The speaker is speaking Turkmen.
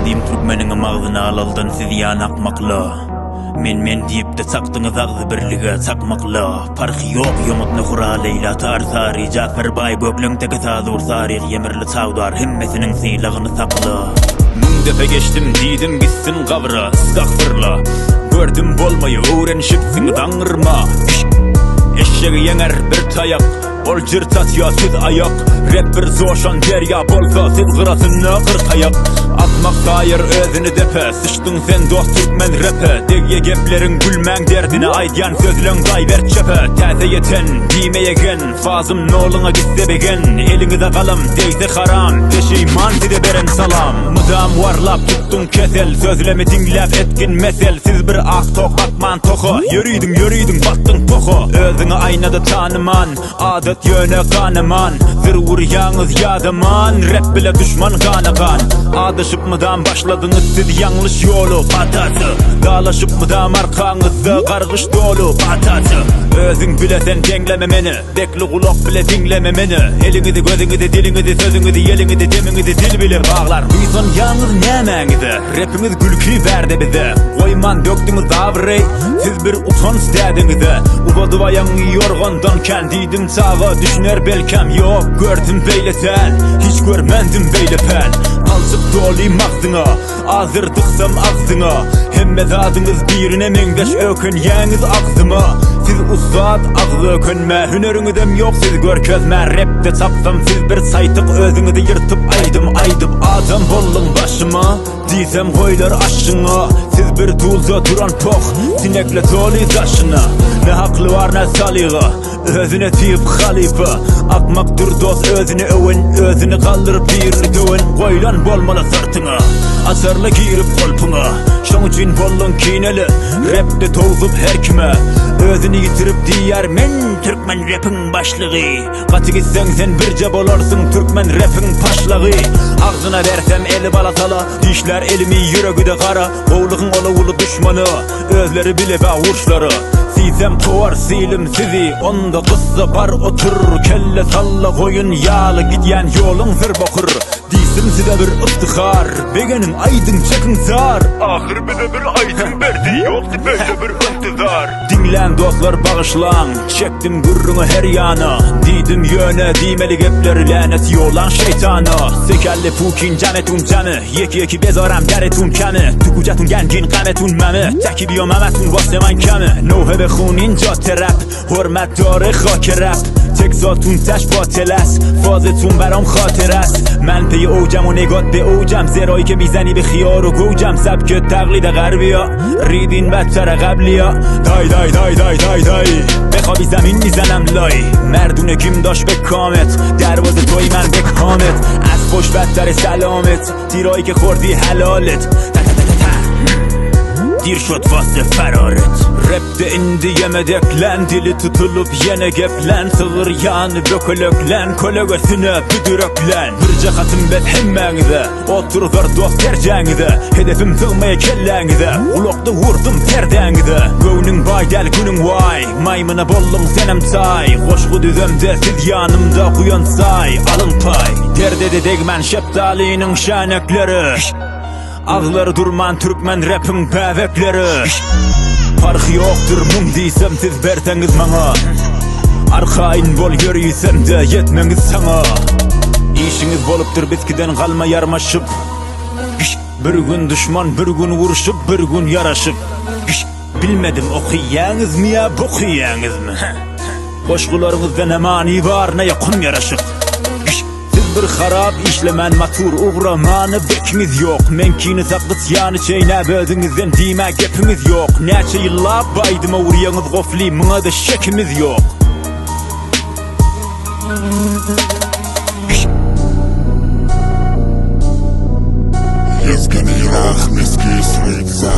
Gadym türkmeniň magzyny alaldan siz ýan akmakla. Men men diýipde çakdyňyz agzy birlige çakmakla. Parhy ýok ýomut nohura Leýla tar sary Japar baý gökleň teke sazur saryg ýemirli çawdar hemmesiniň sylagyny sakla. Müň depe geçdim diýdim gitsin gabra stagfyrla. Gördüm bolmaýa öwrenişipsiňiz aňyrma. Eşegi ýeňer bir taýak. Ol jyrt atýa siz aýak Rap bir joşan derýa bolsa siz gyrasynda kyrkaýak Akmak saýar özüni depe Syçdyň sen dost türkmen repe Degýe gepleriň gülmäň derdine Aýdýan sözleň gaýber çöpe Täze ýeten diýme ýegen Fazym noluňa gitse begen Eliňize galam degse haram Peşiman size beren salam Mydam warlap tutduň kesel Sözlemi diňläp etgin mesel Siz bir ak tok bakman toha Ýöridiň ýöridiň batdyň poha Özüňi aýnada tanyman Adat ýöne ganaman Zyr urýaňyz ýadaman Rap bile duşman gana gan Adaşyp mydam başladyňyz siz ýalňyş ýoly Pataça Dalaşyp mydam arkaňyzda gargyş doly Pataça Özüň bile sen deňleme meni Bekli gulak bile diňleme meni Eliňizi gözüňizi diliňizi sözüňizi ýeliňizi demiňizi dil bile baglar Buýsanýaňyz nämäňize Repiňiz gülki bärde bize Goýman dökdüňiz abraý Siz bir utanç dädeňize Uzadyp aýagyňy ýorgandan kän Diýdim çaga düşüner belkäm Ýok gördüm beýle däl Hiç görmändim beýle päl Palçyk doly magzyňa Azyr dyksam agzyňa Hemme zadyňyz birine meňzeş Ökünýäňiz agzyma Siz ussat agzy ökünmä Hüneriňizem ýok siz görkezmä Repde çapsam siz bir saýtyk Özüňizi ýyrtyp aýdym aýdyp Adam bolduň başyma Diýsem goýlar aşyňa Siz bir dulda duran poh Sinekle doly daşyna Ne hakly bar ne salyga Özüne diýip halypa Akmakdyr dost özüni öwen Özüni galdyryp birini döwen Goýlan bolmaly syrtyňa Açarly girip golpuňa Şoň üçin bolduň kineli Repde towsup her kime Özüni ýitirip diýýär men türkmen repiň başlygy Gaty gitseň sen birje bolarsyň türkmen repiň paşlagy Agzyna bersem eli bala sala Dişlär elimi ýüregi-de gara Gowlugyň ola uly duşmany Özleri bile ba urşlary Siýsem kowar silim sizi Onda gyssa bar otur Kelle salla goýun ýaly Gidýän ýoluň zyr bokur Diýsin size bir yftihar Begeniň aýdyň çekiň zar Ahyr bize bir aýdym berdi Ýokdy beýle bir intizar Diňläň dostlar bagyşlaň Çekdim gürrüňi her ýana Diýdim ýöne diýmeli gepleri Länet ýollaň şeýtana Sekelli pukin jametun jamy Ýeki ýeki bezaram deretun kemi Tu kucatun gengin gametun meme Teki biyo mametun واسه من کمه نوحه بخون اینجا ترپ حرمت داره خاک رپ تکساتون تش باطل است فازتون برام خاطر است من پی اوجم و نگات به اوجم زرایی که میزنی به خیار و گوجم سبک تقلید غربیا ریدین بدتر قبلیا دای دای دای دای دای دای بخوابی زمین میزنم لای مردونه کیم داشت به کامت دروازه توی من به کامت از پشت بدتر سلامت تیرایی که خوردی حلالت تا تا تا تا تا. Dir şot واسه فرارت Rapde indi ýemedeklen Dili tutulyp ýene geplen Sygyr ýany bökeleklen Kölegesine büdüreklen Birje hatym bet hemmäňize Oturzar dost terjäňize Hedefim sygmaýa kelläňize Gulakda vurdum perdäňize Göwnüň baý däl günüň waý Maýmyna bolduň senem taý Goşgy düzemde siz ýanymda guýan saý Alyň paý Derde-de degmän şepdalynyň şänekleri Aglar durman türkmen repiň bäbekleri Parhy ýokdur müň diýsem siz berseňiz maňa Arkaýyn bol ýörisemde ýetmeňiz saňa Işiňiz bolupdyr bizkiden galma ýarmaşyp Bir gün duşman bir gün urşup bir gün ýaraşyp Bilmedim okyýaňyzmy ýa bokyýaňyzmy Goşgularyňyzda ne many bar ne ýokum ýaraşyk Siz bir harap işlemän matur ugramany bekiňiz ýok Meňkini sakgyç ýany çeýnäp özüňizden diýmä gepiňiz ýok Näçe ýyllap bu aýdyma urýaňyz gofli muňada şekimiz ýok. Yezgeni rah miski sritza.